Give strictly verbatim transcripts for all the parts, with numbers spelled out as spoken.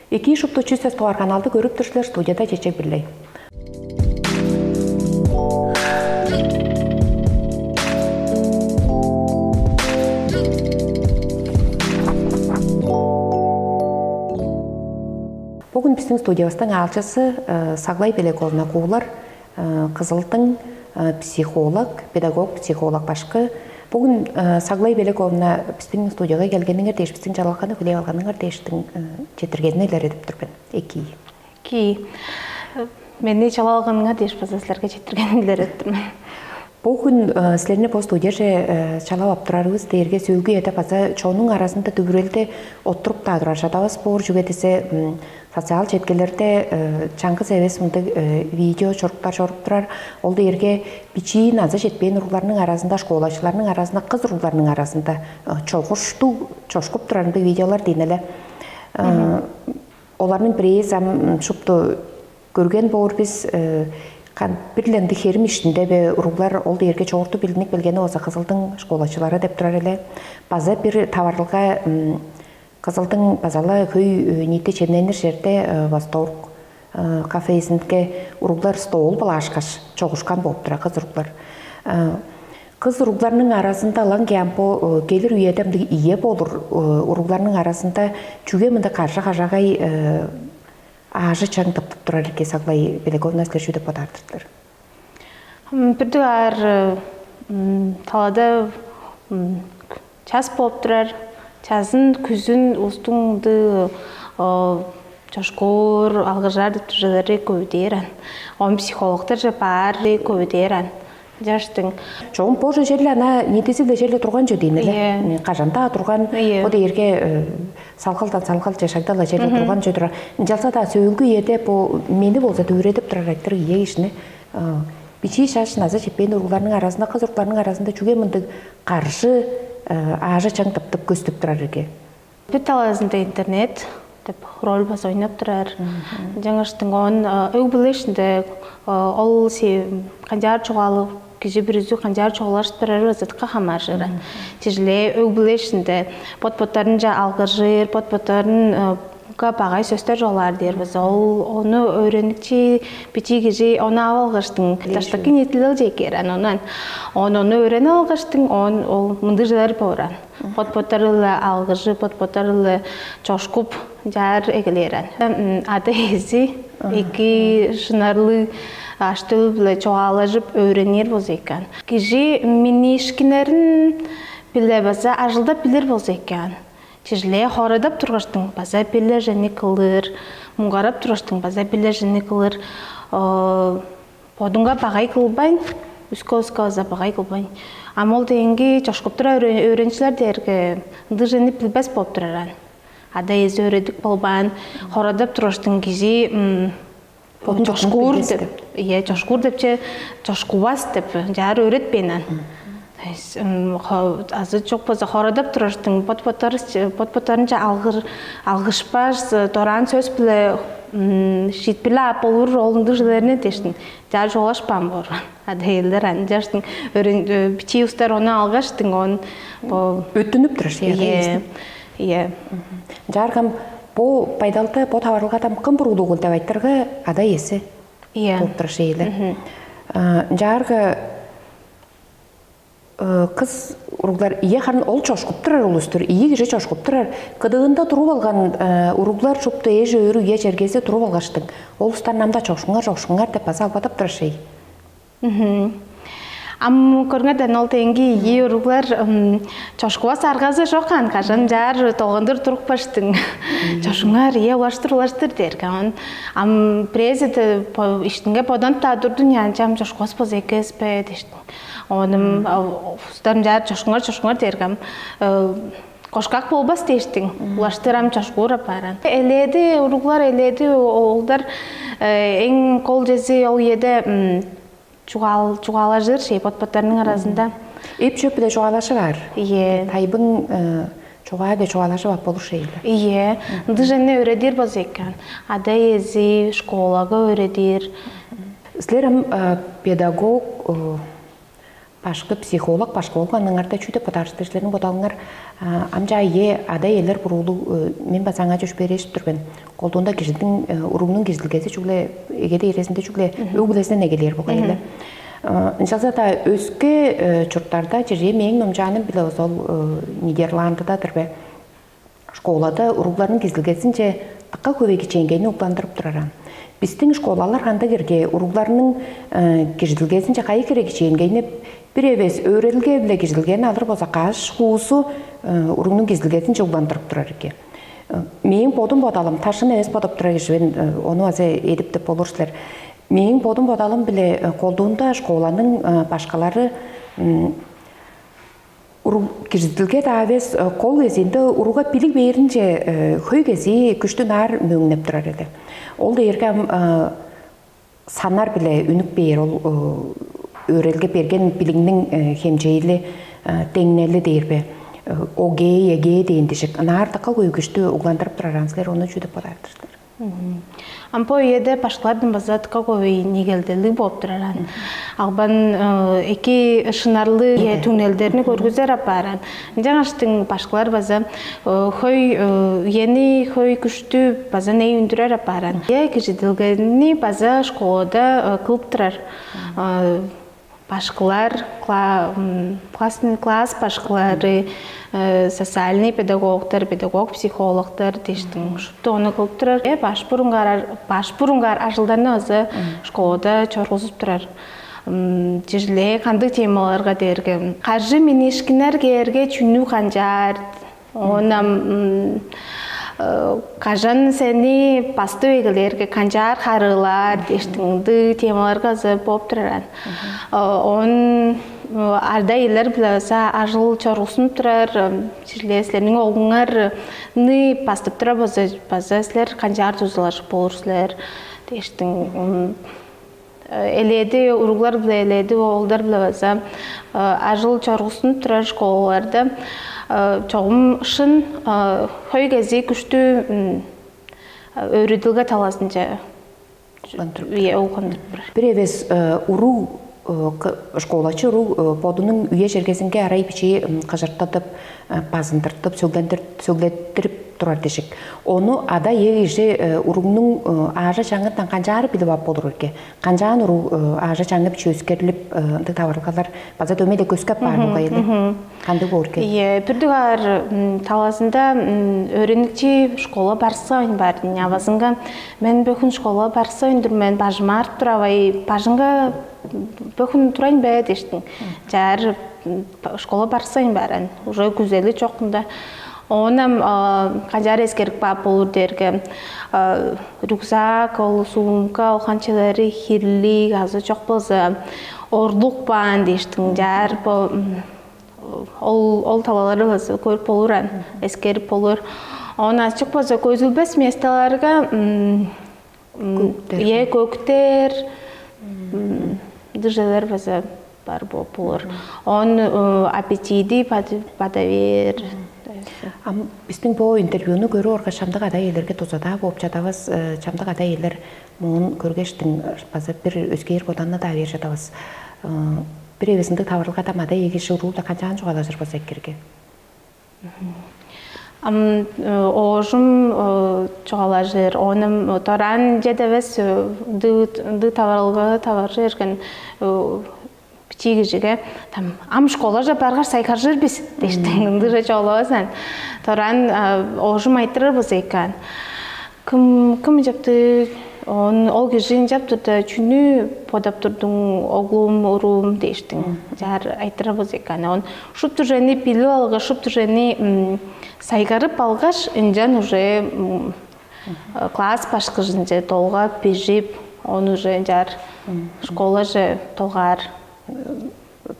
Эки шупту чүс тас дугаар каналды көрүп тур силер, студияда Чечек Бирлей. Бүгүн биздин студиябыздың аалчысы Саглай Белековна Куулар, Кызылдың психолог, педагог, психолог башкы. Бүгүн Саглай Белековна биздин студияга келгениңер дээш, биздин чалалганы хүлээп алганыңар дээштиң четиргезин илередип тур мен. Эки. Ки мени чалалганыңар дээш база силерге четиргезин илередип тур мен. Бүгүн силерни бо студияже чалап ап турарывыс дээрге сөөлгү эде база чонуң аразында дүбүрелде оттуруп-даа турар чадавас боор, чүге десе социал четкелерде чаңгыс эвес мындыг видео чоруктар чоруп турар. Ол дээрге бичии назы четпээн уругларның аразында, школачыларның аразында, кыз уругларның аразында чогуштуг чошкуп турар ындыг видеолар дейн эле. Оларның бирээзи ам шупту көрген боор бис, бир-ле ындыг херим иштинде бе уруглар, ол дээрге чогурту билдинип келгени болза Кызылдың школачылары деп турар эле. База бир таварылга Кызылдың база-ла хөй ниити чемненир черде Восторг кафезинге уруглар стол былаашкаш чогушкан болуп турар, кыз уруглар. Кыз уругларның аразында ылаңгыя бо келир үеде мындыг ие болур уругларның аразында чүге мындыг каржы-кажагай аажы чаң тыптып турар ирги, Саглай Белековна, силер чүү деп бодаар-дыр силер? Бир дугаар талада час болуп турар. Чазын, күзүн улустуң ындыг чошкуур, алгыржаар деп туржалары көвүдээр аан. Оон психологтарже баар көвүдээр аан. Жаштың. Чогум боже черле ана нетеси-ле черле турган чүве дейн эле. Кажан-даа турган. О дээрге салгалдан салгалче, шагдала черле турган чүве турар. Ынчалза-даа сөөлгү үеде бо мени болза дүвүредип турар айтырыг ие кижини. Бичии шаш назы чеппээн уругларның аразында, кыз уругларның аразында чүге мындыг каржы аажы чаң тыптып көстүп турар ирги? Бир талазында интернет деп роль база ойноп турар. Жаңаштың он өг билешинде ол канчаар чугаалыг, кижи бүрүзү канчаар чугаалашып турары база дыка хамааржыран. Чижилээ өг билешинде бот-боттарынча алгыржыр, бот-боттарын га багай сөстер чугаалаар дээр база ол ону өөреникчи бичии кижи ону ап алгаштың даштыкы ниитилел чекер ан онан он ону өөренип алгаштың он ол мындыг жылар бооран. Бот-боттары-ла алгыжы, бот-боттары-ла чошкуп, чаар эгелээрен. Ада-иези эки шынарлыг аштыы-биле чугаалажып өөренир болза экен. Кижи миниишкиннерин биле база ажылдап билир болза экен. Чижилээ хорадап тургаштың база билежени кылыр, муңгарап тургаштың база билежени кылыр. Бодуңга багай кылбайн, үскө-үскө база багай кылбайн. Ам ол деңги чошкуптура өөренчилер дээрге ындыг чүвени билбес болуп турар аан. Ада эзи өөредик болбаан, хорадап тураштың кижи бодун чошкуур деп, ие, чошкуур депче чошкувас деп жаар өөретпээн аан. Азы чок болза хорадап тураштың бот-боттарынча алгыр алгышпас дораан сөс биле шиитпирле ап болур ол ындыг чүвелерни дештиң. Жаар чугаалашпаан боор. Ада-иелер ынчаштың бичии устар ону алгаштың он бо өттүнүп турар шей. Ие. Ие. Жааргам бу байдалда бо таварылгадам кым буруулугул деп айтырга ада-иеси. Ие. Болуп турар шейле. Жаарга кыз уруглар ие харын ол чошкуп турар улустур, ийи кижи чошкуп турар. Кыдыында туруп алган уруглар чупту эже өрү ие чергези туруп алгаштың. Ол устар намда чошкуңар чошкуңар деп база албадап турар шей. Ам көрүңерден ол деңги ийи уруглар чошкувас аргазы жок аан кажан жаар долгондур туруп баштың. Чошуңар ие улаштыр улаштыр дээрге ан ам бирээзи иштинге бодонуп-даа турдун яанчам чошкувас болза эккеспе дештиң. Оонум устарым жаар чошкуңар чошкуңар дээрге ам кошкак болбас дээштиң. Улаштыр ам чошкуур апааран. Элээди уруглар элээди оолдар эң кол чези ол үеде чугаал чугаалажыр шей бот-боттарының аразында. Эп чөп биле чугаалашып аар. Ие. Тайбың чугаа биле чугаалашып ап болур шейле. Ие. Ындыжаны өредир болза экен. Ада эзи школага өредир. Силер ам педагог Башкы психолог башкы болган аңарда чүү деп бодаарыштыр силерниң бодалыңар? Ам чаа ие ада-иелер буруулуг, мен база аңаа чөпшээрежип тур мен. Колдуунда кижиниң, уругнуң кижизидилгези чүгле эгеде эрезинде чүгле өг-бүлезинден эгелээр болгай эле. Ынчалза-даа өске чурттарда чеже мээң номчааным биле озол Нидерландыда-дыр бе? Школада уругларның кижизидилгезинче дыка хөй кичээнгейни угландырып турар аан. Бистиң школалар кандыг ирге уругларның кижизидилгезинче кайы хире кичээнгейни бир эвес өөредилге-биле кижизидилгени алыр болза, каш хуусу уругнуң кижизидилгезинче угландырып турар ирге. Мээң бодум бодалым ташын эвес бодап турар кижи мен, ону база эдип деп болур силер. Мээң бодум бодалым биле колдуунда школаның башкалары уруг кирзидилге-даа эвес, кол кезиинде уругга билиг бээринче хөй кезии күштү ынаар мөөңнеп турар эле. Ол дээрге ам саннар-биле үнүп бээр, ол өөрелге берген билигниң хемчээли, деңнели дээр бе, ОГЭ, ЕГЭ дээн дижик ынаар дыка хөй күштү угландырып турар. Ам силер ону чүү деп бодаар-дыр силер? Ам бо үеде башкылардан база дыка хөй негелделиг болуп турар аан. Албан эки шынарлыг түңнелдерни көргүзер апаар аан. Ынчангаштың башкылар база хөй үени, хөй күштү база ней үндүрер апаар аан. Е кижидилгени база школада кылып турар. Башкылар, классный класс башкылары, социальный педагогтар, педагог психологтар дээштиң шупту ону кылып турар. Баш бурунгаар баш бурунгаар ажылдарны база школада чоргузуп турар. Чижилээ кандыг темаларга дээрге, кажы минишкинер кээрге чүнү канчаар, оон ам кажан сени бастып эгелээрге канчаар харыылаар дээштиң ындыг темаларга азы болуп турар аан. Оон ада-иелер-биле база ажыл чоргузунуп турар. Чижилээ силерниң оглуңарны бастып турар болза, база силер канчаар дузалажып болур силер дээштиң. Элээди уруглар-биле, элээди оолдар-биле база ажыл чоргузунуп турар школаларда чогум шын хөй кезии күштү өөредилге талазынче угландырып турар. Бир эвес уруг, школачы уруг бодунуң үе чергезинге арай бичии кыжыртыдып, базындыртып, сөглендир- сөглеттирип турар дижик. Ону ада-ие кижи уругнуң аажы чаңындан канчаары билип ап болур эрге? Канчаан уруг аажы чаңы бичи өскерлип, ындыг таварылгалар база дөмей эле көскеп баар болгай эле. Кандыг боор экен? Ийе, бүрдүг аар талазында өөреникчи школа барсавайн баар. Авазынга мен бөгүн школа барсавайн тур мен, бажым аарып турабай, бажыңга бөгүн турайн бе дээштиң. Чаар школа барсавайн баар, уже күзели чок мында. Оон ам канчаар эскерип каап болур дээрге, рюкзак, ол сумка, ол канчалары хирлиг азы чок болза, орлук баан дээштиң. Чаар бо ол ол талалары көрүп болур аан, эскерип болур. Оон азы чок болза көзүлбес месталарга, ийе, көктер, дыжелер база бар болуп болур. Он аппетиди бада бээр. Ам биздин бо интервьюну көрүп оргаш, чамдык ада-иелерге дузадаа болуп чадабыз. Чамдык ада-иелер муун көргештиң база бир өскээр боданны-даа бээр чадабыз. Бир эвезиндиг таварылгада мада эгиш уруу-ла канчаан чугаалажыр болза эккирге? Ам оожум чугаалажыр, оонум дораан чеде эвес ындыг таварылга таваржы берген бичии кижиге: «Там ам школаже баргаш сайгаржыр бис» дээштиң, ындыже чугаалавазан. Дораан оожум айтырар болза экен: «Кым кым ынчаптыг?» Он ол кижи ынчап турда: «Чүнү бодап турдуң, оглум, уруум?» дээштиң. Чаар айтырар болза экен. Он шупту чүвени билип алгаш, шупту чүвени сайгарып алгаш, ынчан уже класс башкыжынче долга бижип, он уже ынчаар школаже долгаар.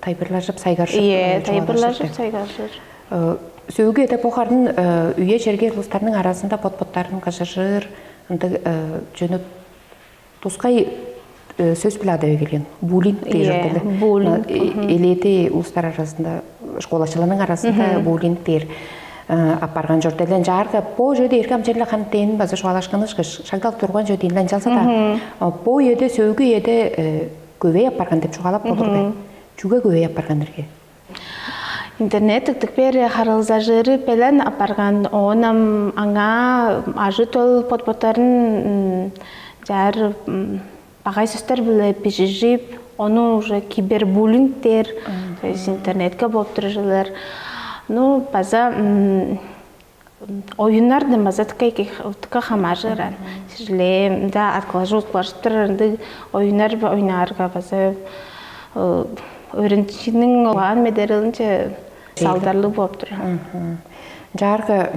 Тайбырлажып, сайгаржып, Ийе, тайбырлажып, сайгаржыр. Сөөгү эде бо харын үе черге улустарның аразында бот-боттарын кыжыржыр, ындыг жөнүп тускай сөс биле ада келген. Буллинг дээр Ийе, ортеле. Буллинг. Эледи улустар арасында, школачыларның арасында буллинг дээр апарган чорду эле. Ынчаарга бо жөдө эрге амчалла хан тен база чугаалашканыш кыш шагдал турган жөдө инле ынчалса да, бо эде сөөгү эде көбей апарган деп чугаалап болур бе? Чүге көй апарган ирге? Интернет тыктык бери харылзажыры белен апарган, оонам аңаа ажы төл подботарын жаар багай сөстер биле бижижип, ону уже кибербуллинг дээр, то есть интернетке болуп туржулар. Ну, база оюннардан база тыка хамаажыран. Сижиле да откажу укпашып турар ындыг оюннар ойнаарга база өөрүнчүнүң улаан медерилинче салдарлыг болуп турар. Жаарга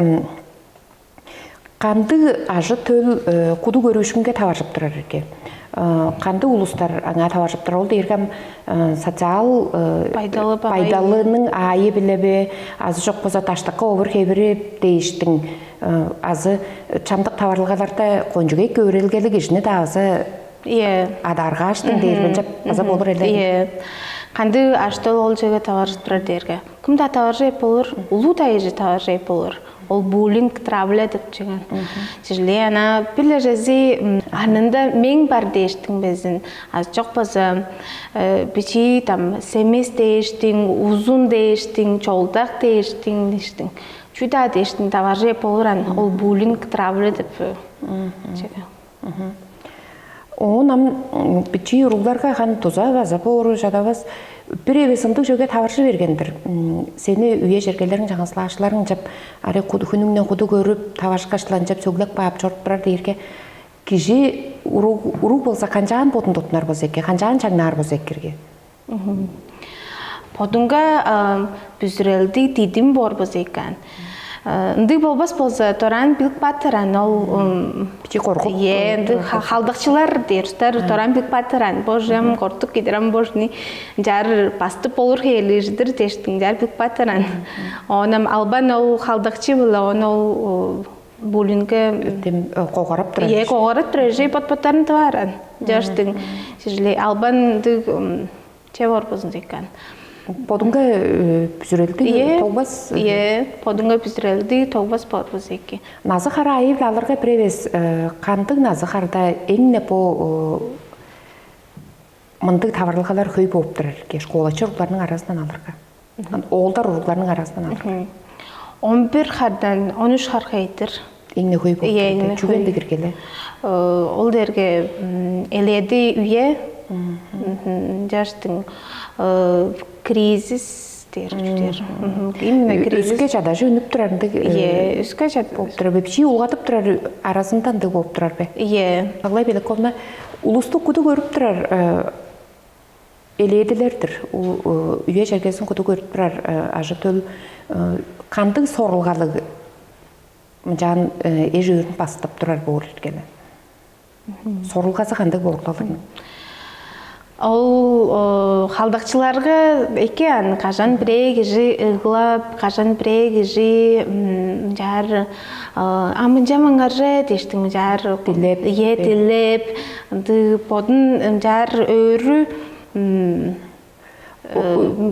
кандыг ажы төл куду көрүүшкүнге таваржып турар экен? Кандыг улустар аңаа таваржып турар? Ол дээрге социал байдалының аайы биле бе, азы жок болза даштыкка овур хевири дээштиң, азы чамдык таварылгаларда кончуг эки өөрелгелиг кижини-даа база Ие. Адаргааштың дээр бенче база болур эле. Ие. Кандыг аштыл ол жеге таваржып турар дээрге. Кым да таваржы эп болур, улуу да эжи таваржы эп болур. Ол буллинг травля деп чыган. Чижилей ана бир лежези анында мең бар дээштиң безин. Аз жок база бичи там семис дээштиң, узун дээштиң, чолдак дээштиң дээштиң. Чүй да дээштиң таваржы эп болур ан. Ол буллинг травля деп чыган. Оон ам бичии уругларга хан дуза база боору чадавас. Бир эвес ындыг чөге таваржы берген-дир. Сени үе чергелериң чаңгызлаашыларың чап аре хүнүңден куду көрүп, таварышкаштылан чап сөглеп каап чоруп турар дээрге кижи уруг уруг болза канчаан бодун тутунар болза эки, канчаан чаңнаар болза экирге. Бодунга бүзүрелди дидим боор болза экен. Ындыг болбас болза, дораан билип кааттыран ол Бичи коргуп. Е, ынды халдакчылар дээрстер дораан билип кааттыран. Божем кортук кидирем божни жар бастып болур хээлижидир дештиң жар билип кааттыран. Онам албан ол халдакчы была, он ол буллинге Тим когарап турар. Е когарат турежей бот-боттарын тывааран. Жаштың сижилей албан ындыг Че боор болзун дийкен. Бодуңга бүзүрелди Ие, тогбас. Ие, бодуңга бүзүрелди тогбас боор болзун эки. Назы хара айып аларга бир эвес кандыг назы харда эң не бо мындыг таварылгалар хөй болуп турар экен школачы уругларның арасынан аларга. Оолдар уругларның арасынан аларга. Он бир хардан он үч харга ийдир. Эң не хөй болуп Ийе, эң турар не экен. Чүген хөй. Дигиргеле. Ол дерге эледи үе жаштың кризис дээр. Именно кризис. Өске чадажы үнүп турарындыг Е, өске чат. Болуп турар бе? Бичии улгадып турар арасында ындыг болуп турар бе? Е. Аглай Белековна улусту куду көрүп турар элээдилер-дир. Үе чергезин куду көрүп турар ажы төл кандыг сорулгалыг мынчаан эш өөрүн бастып турар боор эргеле. Сорулгазы кандыг борукталдыгын? Ол халдакчыларга эки ан кажан бирээ кижи ыглап, кажан бирээ кижи жаар амынча маңарже дештиң жаар Дилеп. Е дилеп, ынды бодун жаар өөрү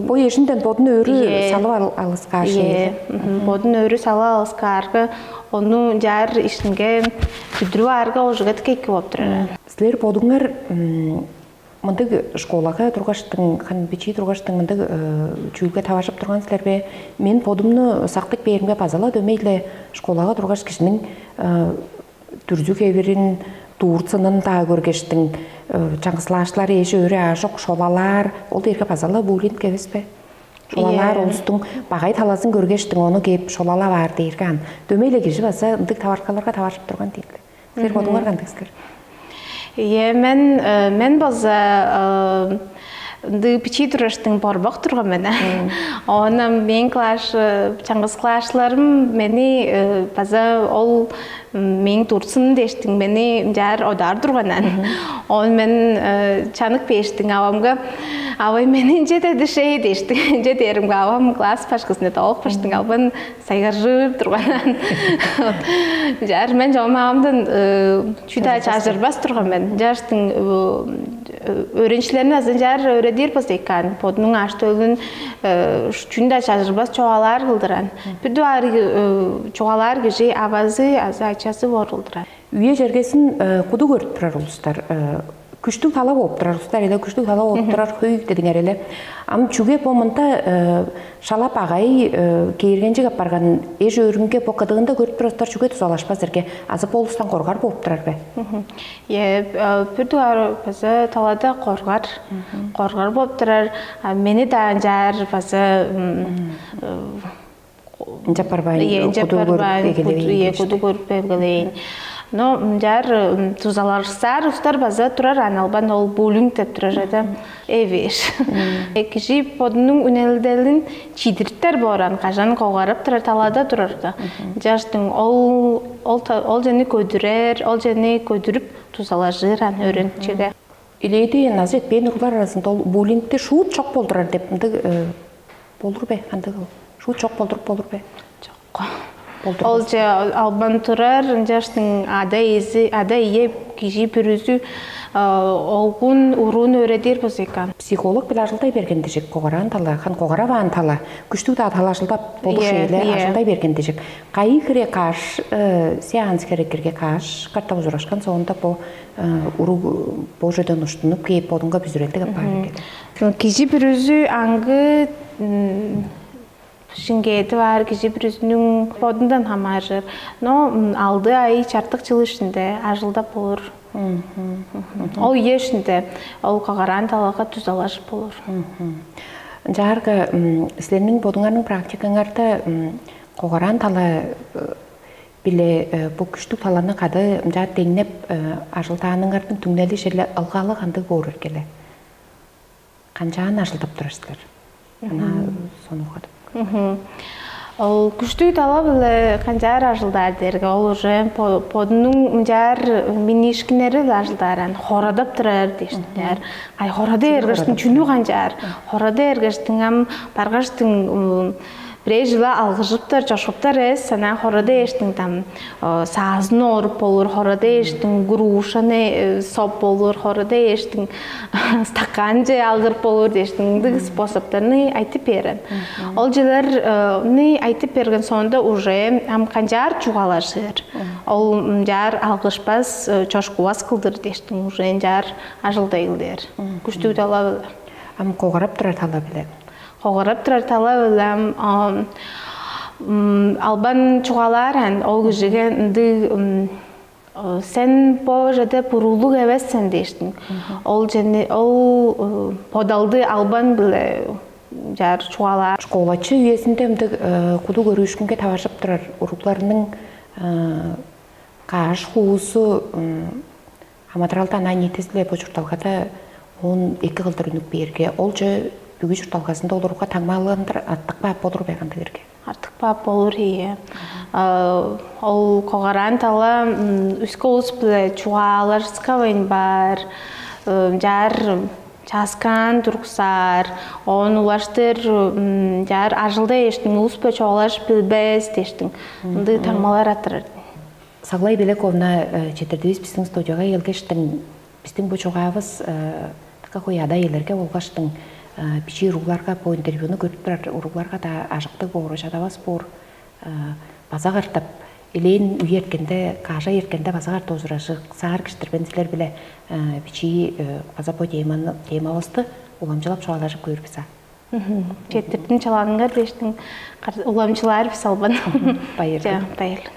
Бо эжинден бодун өрү Ие. Салып ал- алыскаар Ие, шеге. Бодун өрү салып алыскаарга, ону жаар ишинге бүдүрүп аарга ожуга тикекки болуп турар. Силер бодуңар мындыг школага тургаштың, хан бичии тургаштың мындыг чүүлге тавашып турган силер бе? Мен бодумну сактык бээримге базала дөмейле школага тургаш кишиниң дүрзү-хевирин, дуурцунун-даа көргештиң, чаңгысылаашлар эжи өрү аажок шолалаар, ол дээрге база-ла буллинг эвес бе? Шолалаар Ийе. Улустуң багай талазын көргештиң, ону кээп шолалап аар дээрге ан. Дөмей-ле кижи база ындыг таваркаларга таваржып турган дийлди. Силер бодуңар кандыг силер? Е, мен э, мен болза э, ынды бичии тураштың борбок турган мен. Оона мен класс э, чаңгыс классларым мени э, база ол м, мээң турцун дештиң мени мжаар одаар турганнан. Он мен э, чанык бештиң авамга авай мени инче деди шей дештиң. Инче дээримге авам класс башкысына тоолук баштың албан сайгаржыр турганнан. Жар мен жомаамдан чүдаа чажырбас турган мен. Жаштың өөренчилерин азын жар өөредир база экен. Бодунуң аш төлүн чүн да чажырбас чоалаар кылдыран. Бүдү аар чугалаар кижи авазы азы ачасы боор кылдыран. Үе чергесин куду көрүп турар улустар Күштүг тала болуп турар, устар эле күштүг тала болуп турар хөй дедиңер эле. Ам чүге бо мында шалап агай кээргенчик апарган эш өөрүнге бо кыдыгында көрүп турар чүге тузалашпас эрге азы болустан коргар болуп турар бе? Е, бир дугаар база талада коргар, коргар болуп турар. Мени да ынчаар база Ынчап барбайн, Ийе, ынчап кудугур барбайн, эгелевейн куду-, ийе, дээш. Кудугур белгилейн. Но ынчаар тузаларсаар устар база турар, ан албан ол буллинг деп турар ада. Эвеш. Кижи бодунуң үнелделин чидириптер бооран, кажан когарып турар, талада турар да. Жаштың ол ол та- ол жени көдүрер, ол жени көдүрүп тузалажыр ан өрүнчеге. Илээди назы этпээн уруглар арасында ол буллингти шуут чок болдурар деп ындыг болур бе? Андыг шуут чок болдуруп болур бе? Жок. Болдурбас. Ол же албан турар, ынчаштың ада иези, ада ие кижи бүрүзү олгун уруун өөредир бузыйкан. Психолог биле ажылдай берген дижик, когараан тала, хан когараваан тала, күштүг даа тала ажылдап болуш Ие, эле ие. Ажылдай берген дижик. Кайы хире каш сеанс херекерге каш картап ужурашкан соонда бо уруг божодан уштунуп кээп бодунга бүзүрелдиг апаар экен. Кижи бүрүзү аңгы шиңгээди баар кижи бүрүзүнүң бодундан хамааржыр. Но алды ай чартык жыл ишинде ажылдап болур. Ол ие ишинде ол когараан талага түзалажып болур. Ынчаарга силерниң бодуңарның практикаңарда когараан тала биле бу күштүг таланы кады ынчаар деңнеп ажылдааныңарның түңнели шеле ылгалы кандыг боор эргеле? Канчаан ажылдап турар силер? Ана сонургадып. Ол күштүг тала биле канчаар ажылдаар дээрге ол уже бодунуң мынчаар минишкиннери биле ажылдаар ан хорадап турар дээштиңер. Ай хорада эргештиң чүнү канчаар? Хорада эргештиң ам баргаштың бирээ жыла алгыжыптар, чошкуптар эс, ана хорада эштиң там саазын ооруп болур, хорада эштиң грушаны соп болур, хорада эштиң стаканче алгырып болур дээштиң ындыг способтарны айтып берем. Ол жыларны айтып берген соонда уже ам канчаар чугаалашыр. Ол мынчаар алгышпас, чошкувас кылдыр дээштиң уже ынчаар ажылдай кылдыр. Күштүг тала Ам когарап турар тала биле. Когарап турар тала биле ам албан чугаалаар ан ол кижиге ындыг сен бо жерде буруулуг эвес сен дээштиң. Ол жени ол бодалды албан биле жаар чугаалаар. Школачы үезинде ымдыг куду көрүүшкүнге таваржып турар уругларның кааш хуусу амадаралда анаа ниитизи-биле бо чуртталгада он эки кылдыр үнүп бээрге, ол чүве бүгү чуртталгазында олурга таңмааландыр артык баап болур бе кандыг эрге? Артык баап болур ийе. Ол когараан тала үскө улус-биле чугаалашкавайн баар, чаар чааскаан туруксаар, оон улаштыр чаар ажылда эштиң улус-биле чугаалашып билбес дештиң. Ындыг таңмалар аттырар. Саглай Белековна, четирдивис биздин студияга келгештиң, биздин бу чугаавыс така кой ада-иелерге болгаштың бичии уругларга бу интервьюну көрүп турар уругларга да ажыктыг боор, чадавас боор, база картап элээн үе эрткенде, каажа эрткенде база картап ужуражык саар киштирбен силер биле бичии база бу теманы темавысты уламчылап чугаалажып көөр бис а. Четирдин чалааныңар дээштиң уламчылаар бис албан. Байыр. Байыр.